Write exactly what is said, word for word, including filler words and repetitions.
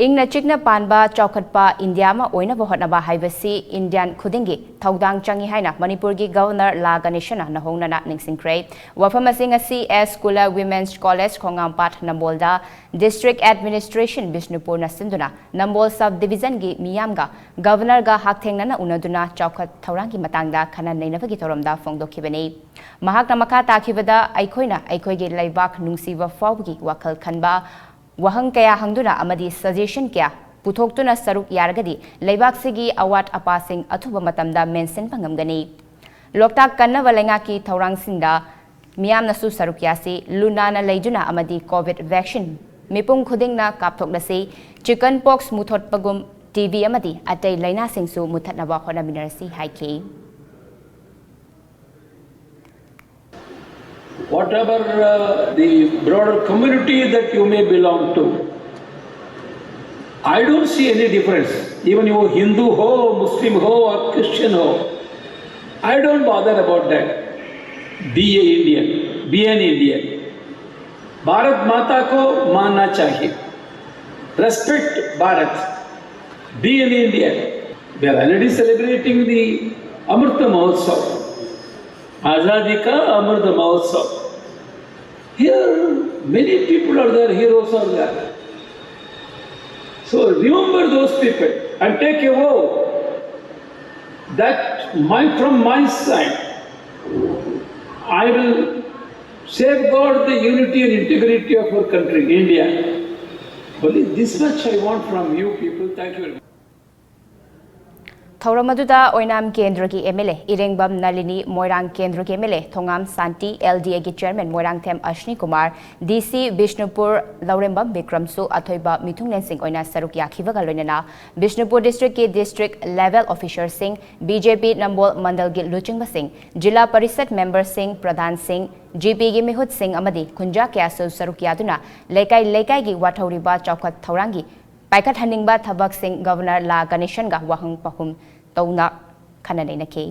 ꯏꯪꯅ ꯆꯤꯛꯅ ꯄꯥꯟꯕ ꯆꯥꯎꯈꯠꯄ ꯏꯟꯗꯤꯌꯥ ꯑꯃ ꯑꯣꯏꯅꯕ ꯍꯣꯠꯅꯕ ꯍꯥꯏꯕꯁꯤ ꯏꯟꯗꯤꯌꯥꯟ ꯈꯨꯗꯤꯡꯒꯤ ꯊꯧꯗꯥꯡ ꯆꯪꯏ ꯍꯥꯏꯅ ꯃꯅꯤꯄꯨꯔꯒꯤ ꯒꯕꯔꯅꯔ ꯂꯥ ꯒꯅꯦꯁꯟꯅ ꯅꯧꯍꯧꯅꯅ ꯅꯤꯡꯁꯤꯡꯈ꯭ꯔꯦ꯫ ꯋꯥꯐꯝ ꯑꯁꯤ ꯉꯁꯤ ꯑꯦꯁ ꯁ꯭ꯀꯨꯂꯔ ꯋꯤꯃꯦꯟꯁ ꯀꯣꯂꯦꯖ ꯈꯣꯡꯉꯥꯝꯄꯥꯠ ꯅꯝꯕꯣꯜꯗ ꯗꯤꯁꯇ꯭ꯔꯤꯛ ꯑꯦꯗꯃꯤꯅꯤꯁꯇ꯭ꯔꯦꯁꯟ ꯕꯤꯁꯅꯨꯄꯨꯔꯅ ꯁꯤꯟꯗꯨꯅ ꯅꯝꯕꯣꯜ ꯁꯕ ꯗꯤꯕꯤꯖꯟꯒꯤ ꯃꯤꯌꯥꯝꯒ ꯒꯕꯔꯅꯔꯒ ꯍꯛꯊꯦꯡꯅꯅ ꯎꯅꯗꯨꯅ ꯆꯥꯎꯈꯠ ꯊꯧꯔꯥꯡꯒꯤ ꯃꯇꯥꯡꯗ ꯈꯟꯅ ꯅꯩꯅꯕꯒꯤ ꯊꯧꯔꯝꯗ ꯐꯣꯡꯗꯣꯛꯈꯤꯕꯅꯤ꯫ ꯃꯍꯥꯛꯅ ꯃꯈꯥ ꯇꯥꯈꯤꯕꯗ, ꯑꯩꯈꯣꯏꯅ ꯑꯩꯈꯣꯏꯒꯤ ꯂꯩꯕꯥꯛ ꯅꯨꯡꯁꯤꯕ ꯐꯥꯎꯕꯒꯤ ꯋꯥꯈꯜ ꯈꯟꯕ, ꯋꯥꯍꯪ ꯀꯌꯥ ꯍꯪꯗꯨꯅ ꯑꯃꯗꯤ ꯁꯖꯦꯁꯟ ꯀꯌꯥ ꯄꯨꯊꯣꯛꯇꯨꯅ ꯁꯔꯨꯛ ꯌꯥꯔꯒꯗꯤ ꯂꯩꯕꯥꯛꯁꯤꯒꯤ ꯑꯋꯥꯠ ꯑꯄꯥꯁꯤꯡ ꯑꯊꯨꯕ ꯃꯇꯝꯗ ꯃꯦꯟꯁꯤꯟꯕ ꯉꯝꯒꯅꯤ꯫ ꯂꯣꯛꯇꯥꯛ ꯀꯟꯅꯕ ꯂꯩꯉꯥꯛꯀꯤ ꯊꯧꯔꯥꯡꯁꯤꯡꯗ ꯃꯤꯌꯥꯝꯅꯁꯨ ꯁꯔꯨꯛ ꯌꯥꯁꯤ꯫ ꯂꯨ ꯅꯥꯟꯅ ꯂꯩꯗꯨꯅ ꯑꯃꯗꯤ ꯀꯣꯚꯤꯗ ꯚꯦꯛꯁꯤꯟ ꯃꯤꯄꯨꯝ ꯈꯨꯗꯤꯡꯅ ꯀꯥꯞꯊꯣꯛꯂꯁꯤ꯫ ꯆꯤꯀꯟ ꯄꯣꯛꯁ ꯃꯨꯊꯠꯄꯒꯨꯝ ꯇꯤ ꯕꯤ ꯑꯃꯗꯤ ꯑꯇꯩ ꯂꯥꯏꯅꯥꯁꯤꯡꯁꯨ ꯃꯨꯊꯠꯅꯕ ꯍꯣꯠꯅꯃꯤꯟꯅꯔꯁꯤ ꯍꯥꯏꯈꯤ꯫ Whatever uh, the broader community that you may belong to, I don't see any difference. Even you Hindu ho, Muslim ho, or Christian ho, I don't bother about that. Be a Indian, be an Indian. Bharat माता को मानना चाहिए. Respect Bharat. Be an Indian. We are already celebrating the Amrita Mahotsav. Azadi ka Amrita Mahotsav. Here, many people are there, heroes are there. So remember those people and take a vow that my, from my side, I will safeguard the unity and integrity of our country, India. Only this much I want from you people. Thank you very much. ꯊꯧꯔꯝ ꯑꯗꯨꯗ ꯑꯣꯏꯅꯥꯝ ꯀꯦꯟꯗ꯭ꯔꯒꯤ M L A ꯏꯔꯦꯡꯕꯝ ꯅꯂꯤꯅꯤ, ꯃꯣꯏꯔꯥꯡ ꯀꯦꯟꯗ꯭ꯔꯒꯤ M L A Thongam Shanti, L ꯗꯤ ꯑꯦꯒꯤ chairman Moirangthem ꯑꯁꯅꯤ Kumar, ꯗꯤ ꯁꯤ ꯕꯤꯁꯅꯨꯄꯨꯔ ꯂꯧꯔꯦꯝꯕꯝ ꯕꯤꯀ꯭ꯔꯝꯁꯨ ꯑꯊꯣꯏꯕ ꯃꯤꯊꯨꯡꯂꯦꯟꯁꯤꯡ ꯑꯣꯏꯅ ꯁꯔꯨꯛ ꯌꯥꯈꯤꯕꯒ ꯂꯣꯏꯅꯅ ꯕꯤꯁꯅꯨꯄꯨꯔ ꯗꯤꯁꯇ꯭ꯔꯤꯛꯀꯤ ꯗꯤꯁꯇ꯭ꯔꯤꯛ ꯂꯦꯚꯦꯜ ꯑꯣꯐꯤꯁꯔꯁꯤꯡ, ꯕꯤ ꯖꯦ ꯄꯤ ꯅꯝꯕꯣꯜ ꯃꯟꯗꯜꯒꯤ ꯂꯨꯆꯤꯡꯕꯁꯤꯡ, ꯖꯤꯂꯥ ꯄꯔꯤꯁꯠ ꯃꯦꯝꯕꯔꯁꯤꯡ, ꯄ꯭ꯔꯙꯥꯟꯁꯤꯡ, ꯖꯤ ꯄꯤꯒꯤ ꯃꯤꯍꯨꯠꯁꯤꯡ ꯑꯃꯗꯤ ꯈꯨꯟꯖꯥ ꯀꯌꯥꯁꯨ ꯁꯔꯨꯛ ꯌꯥꯗꯨꯅ ꯂꯩꯀꯥꯏ ꯂꯩꯀꯥꯏꯒꯤ ꯋꯥꯊꯧꯔꯤꯕ ꯆꯥꯎꯈꯠ ꯊꯧꯔꯥꯡꯒꯤ ꯄꯥꯏꯈꯠꯍꯟꯅꯤꯡꯕ ꯊꯕꯛꯁꯤꯡ ꯒꯕꯔꯅꯔ ꯂꯥ ꯒꯅꯦꯁꯟꯒ ꯋꯥꯍꯪ ꯄꯥꯎꯈꯨꯝ ꯇꯧꯅ ꯈꯟꯅ ꯅꯩꯅꯈꯤ꯫